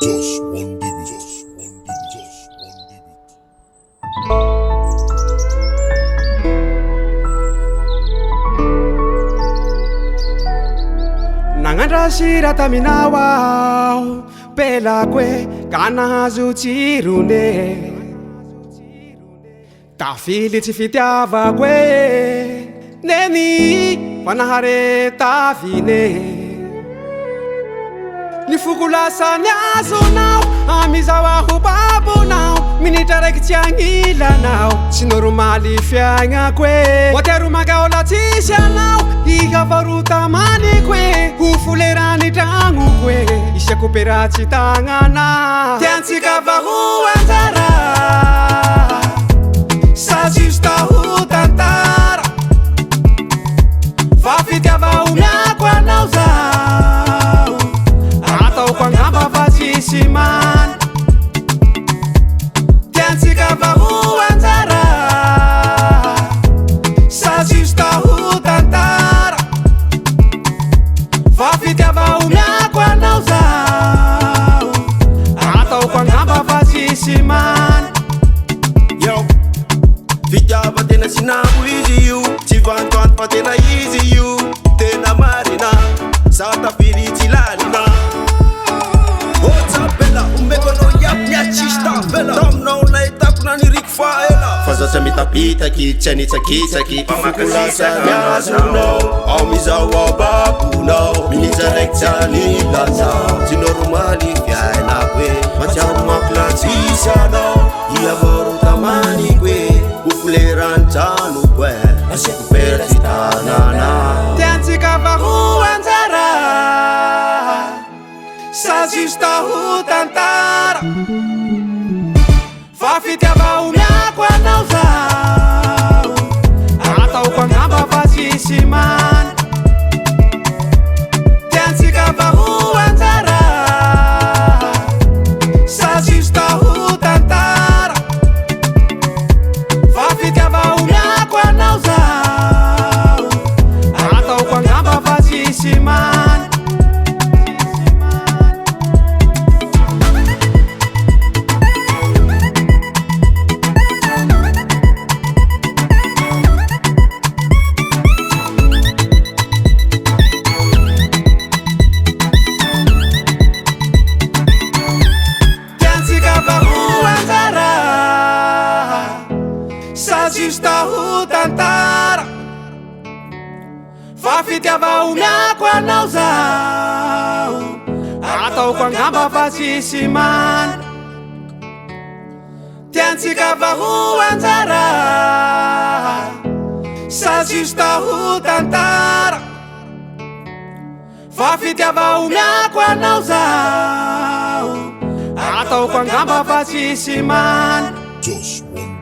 Just one dB. Just one dB. Just one dB. Nagnandra sira taminao aho pelako e ka nahazo tsirony e Tafily tsy fitiavako e Neny fa nahare taviny e Ny foko lasa niazonao Amizao aho babonao Minitra raiky tsy agnilanao Tsy normaly fiaignako e Voatery mankao la tsisy anao Iha vao ro tamaniko e Ho folera ny tragnoko e Isiako pera tsy tagnana Tiantsika va ho anjara Sa juste ho tantara Fa fitiava omiako anao zaho Ataoko angamba fa tsisy mana Tiantsika va ho anjara Sa juste ho tantara Fa fitiava omiako anao zaho Ataoko angamba fa tsisy mana Yo, fitiava tena sinamo izy io Tsy vantoanto fa tena izy io Tena marina, za tafily tsy lalina Otsapela, omeko anao iaby ny ahy tsisy tavela Taminao nahitako naniriko fa ela Fa za tsy hamitapitaky, tsy hanitsakitsaky Foko lasa niazonao, ao mizao ao babonao Minitra raiky tsy anilanao Tsy normaly fiainako e Matsiaro manko la tsisy anao Ia vao ro tamaniko e Ho folerany tranoko e Asiako pera tsy tanana Tiantsika va ho anjara Sa juste ho tantara Fa fitiava omiako anao zaho Ataoko angamba fa tsisy mana Tiantsika va ho anjara Sa juste ho tantara Fa fitiava omiako anao zaho Ataoko angamba fa tsisy mana Tiantsika va ho anjara Sa juste ho tantara Fa fitiava omiako anao zaho Ataoko angamba fa tsisy mana Tiantsika va ho anjara Sa juste ho tantara Fa fitiava omiako anao zaho Ataoko angamba fa tsisy mana Just one.